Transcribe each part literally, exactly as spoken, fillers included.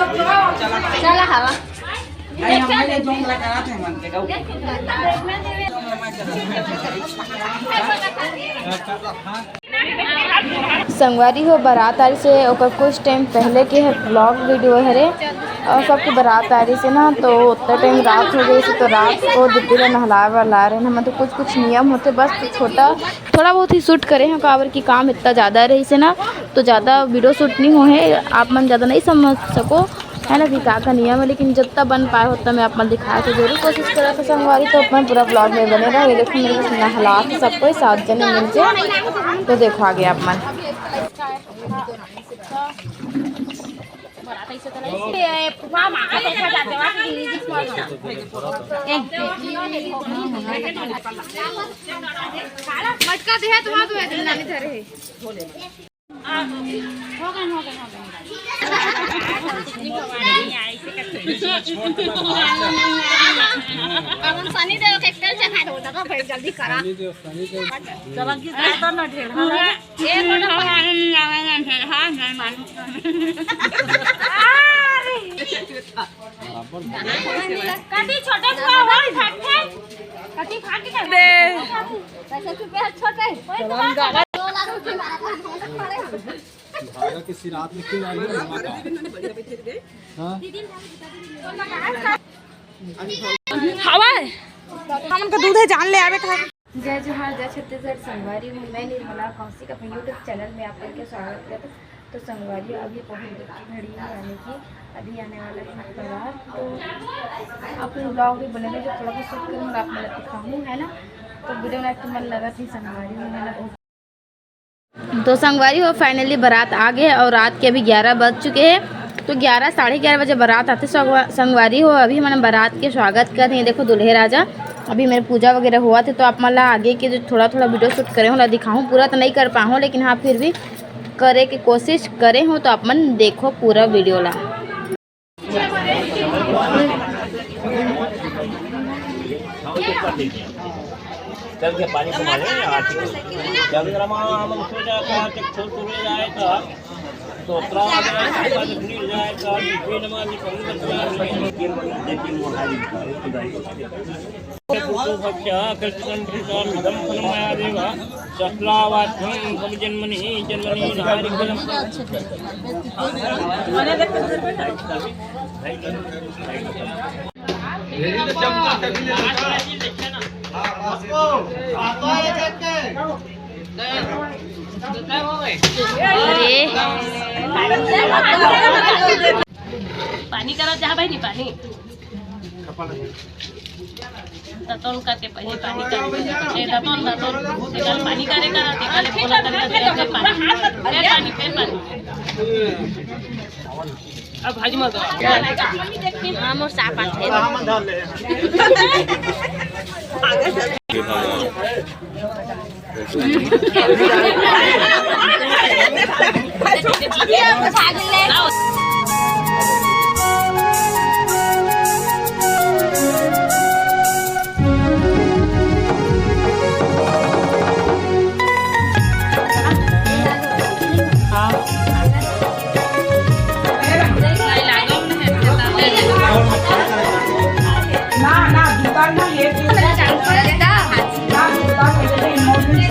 चला हवा। संगवारी हो, बारात आ रही से ओकर कुछ टाइम पहले के हर व्लॉग वीडियो हरे, और सबके बारात आ रही से ना, तो उतना टाइम रात हो गई से, तो रात को दीदी ला नहला वहला रहे हैं। हम तो कुछ कुछ नियम होते, बस छोटा थोड़ा बहुत ही शूट करे हैं, काबर की काम इतना ज़्यादा रही से ना, तो ज़्यादा वीडियो शूट नहीं हो है, आप मन ज़्यादा नहीं समझ सको, है ना, कि का का नियम है, लेकिन जितना बन पाए उतना मैं आप मन दिखाए के जरूर कोशिश करा था संगवारी। तो अपन पूरा व्लॉग में बने रहो। ये देखो, मेरे पास नहला के सब कोई सात जने मिल के, तो देखो आगे आप मन। मटका दे है, तुम्हारा तो है, नानी धरे है। अपन सनी देओल के स्टाइल चढ़ा दो, तो भाई जल्दी करा। चला की ज्यादा ना ढेर, हाँ? एक और हमारे में ज्यादा ना ढेर, हाँ, जय मानू। कभी छोटे बुआ हो, फटके। कभी फाट के दे। पैसे चुपे है छोटे। कोई तो बात नहीं। धागा के सिरात में क्यों आ रही है? हाँ? हवा है। हमन का दूध है, जान ले आवे था। जय जोहार, जय छत्तीसगढ़ संगवारी हो। मैं निर्मला कौशिक अपने YouTube चैनल में आप सबके स्वागत करत हूँ। तो संगवारी, अभी बहुत देर की घड़ी है, यानी कि अभी आने वाला है बारात। तो आप लोग व्लॉग भी बने रहे, जो थोड़ा बहुत शूट करूँगा आप मन दिखाऊँ, है ना। तो वीडियो में तुम मन लगा थी संगवारी हो, है ना। तो संगवारी हो, फाइनली बारात आ गए और रात के अभी ग्यारह बज चुके हैं। तो ग्यारह, साढ़े ग्यारह बजे बारात आते संगवा-, संगवारी हो। अभी हमन बारात के स्वागत कर रहे हैं। देखो दूल्हे राजा, अभी मेरे पूजा वगैरह हुआ थे, तो आप मन ला आगे के जो थोड़ा थोड़ा वीडियो शूट करे हो ला दिखाऊँ। पूरा तो नहीं कर पाऊँ, लेकिन हाँ, फिर भी करे के कोशिश करे हूँ, तो आप मन देखो पूरा वीडियो ला। चल के पानी घुमा ले, आरती कर। जब राम नाम सो जाता, जब फूल तोड़े जाए तो, तो उत्तरा आ जाए, तो गिर जाए तो, फिर नमाज पढ़ सकता है। पुत्रो भक्त्या कृष्णं प्रीतार्थं फलं मया देव। सस्लावात्मं भवजन्मनि जन्मनि नारिकेलम्। अरे। पानी करा चाह भाई, नहीं पानी। दतोन करके पहले पानी कर, ए, दतोन, दतोन, तेकर पानी करे करा, तेकर बोला कर, तेकर पानी, फिर पानी, फिर पानी। अब भाजी मत दो। हाँ, मोर साफ आथे। ना, ना, दुकान ना, ये ना, दुकान, ये तो इमोशनल।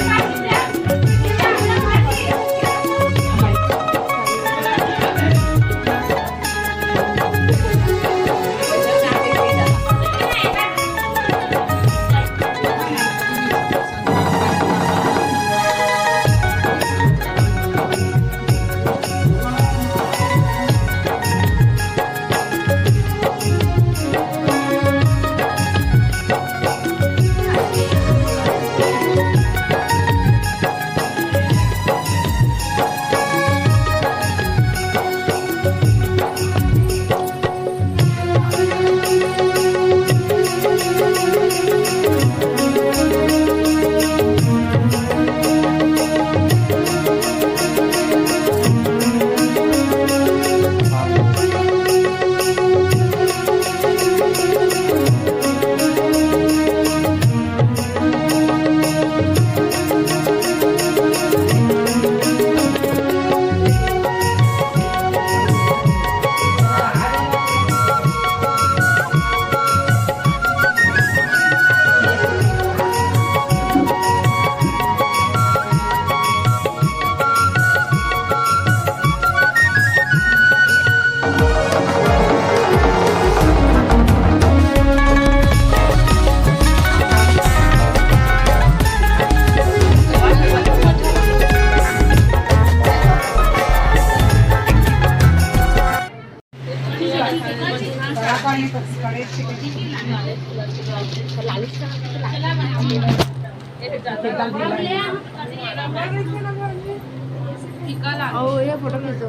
अउ ये फोटो खींचो।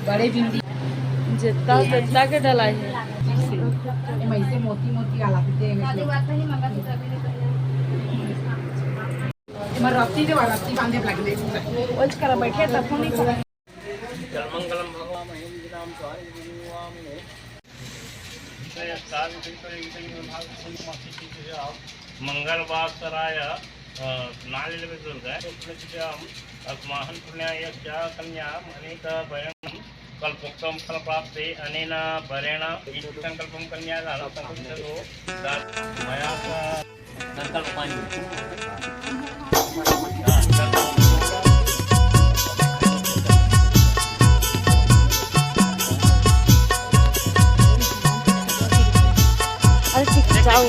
बड़े बिंदी। जितना, जितना के डलाई है। ये मैं से मोती मोती आला पीते हैं। मैं रत्ती दे, रत्ती बांधे लगले। ओज करा बैठे तब फोन नहीं करा। जलमंगलम भगवामहे, विद्याम स्वाहा विद्यामहे। मंगल वासराय, अ, नाले लेवे दुर्गा, अस्माहन पुण्याय च कन्या मनेक वयम कल्पोक्तम फल प्राप्ते अनेन वरेण इति संकल्पम कन्या दान संकल्पो दा-, मया स-, संकल्प पानी। अरे ठीक है, जाओ।